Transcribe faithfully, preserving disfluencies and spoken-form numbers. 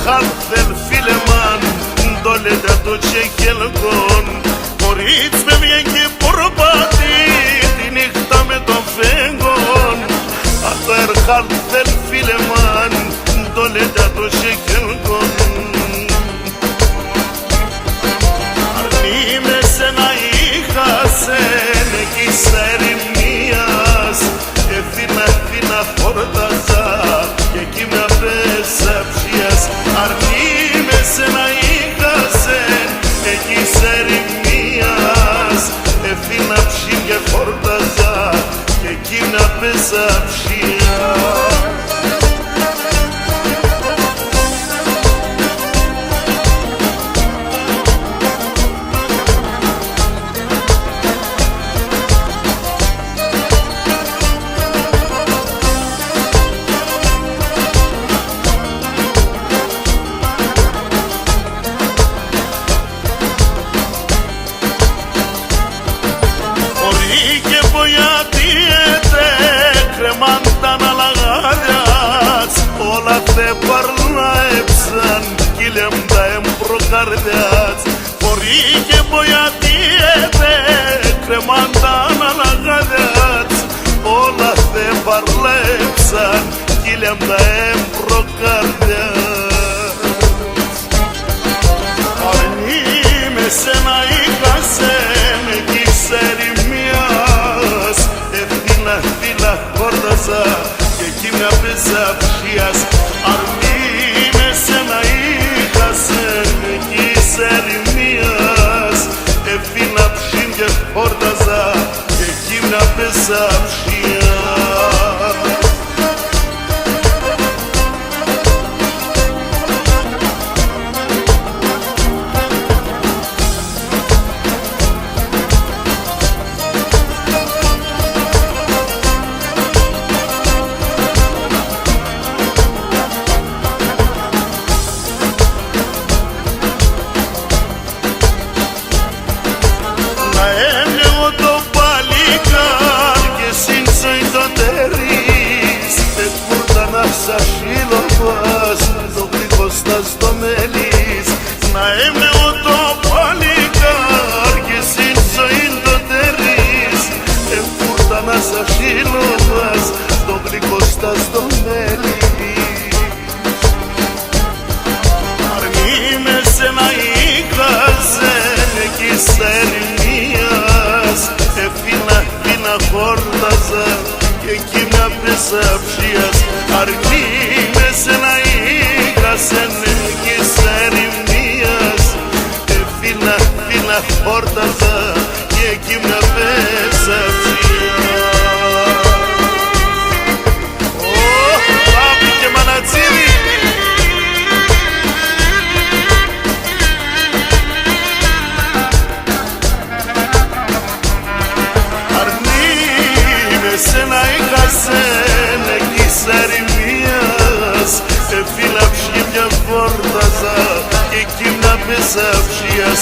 Χάλ θέλ' φίλεμαν, ντο λέτε ατο τσεκέλκον. Κορίτσ' μ' εβγαίν' και πορπατεί τη νύχτα με το φέγγον. Ατο χάλ θέλ' φίλεμαν, ντο λέτε ατο τσεκέλκον. Αρνεί' με εσένα είχα σεν, εκείσ' ερημίας. Εθύν' Εθύν' αχόρταζα κι εκείμ'να πες αψίας. Αρνεί' με εσένα είχα σεν, εκείσ' ερημίας. Εθύν' αψίν' εχόρταζα κι εκείμ'να πες αψίας. Χωρί και πογιατίεται, κρεμάν' τα αναλαγάρια τ'ς, όλα θε παρλαέψαν, κι ήλιαν τα έμπροκαρδια τ'ς. Χωρί και πογιατίεται, κρεμάν' τα αναλαγάρια τ'ς, όλα θε παρλαέψαν, κι ήλιαν τα έμπροκαρδια τ'ς. Αρνεί' με εσένα είχα σεν, εκείσ' ερημίας. Εθύν' Εθύν' αχόρταζα κι εκείμ'να πες αψίας. Αρνεί' με εσένα είχα σεν, εκείσ' ερημίας. Εθύν' αψίν' εχόρταζα κι εκείμ'να πες αψίας. Να έμ'νε εγώ το παλικάρ' κι εσύ σ' το τερίς', εκπούρτανας σα σίλοπας, το γλυκό στας το μέλις'. Να έμ'νε εγώ το παλικάρ' κι εσύ σ' το τερίς', εκπούρτανας σα σίλοπας, το γλυκό στας το μέλις'. Αρνεί' με εσένα είχα σεν, εκείσ' ερημίας. Εθύν' Εθύν' αχόρταζα κι εκείμ'να πες αψίας. Αρνεί' με εσένα είχα σεν, εκείσ' ερημίας. Εθύν' Εθύν' αχόρταζα κι εκείμ'να πες αψίας. Ω, Παύλη και Μανατζίδη. Αρνεί' με εσένα είχα σεν, εκείσ' ερημίας. Εθύν' αψίν' εχόρταζα κι εκείμ'να πες αψίας.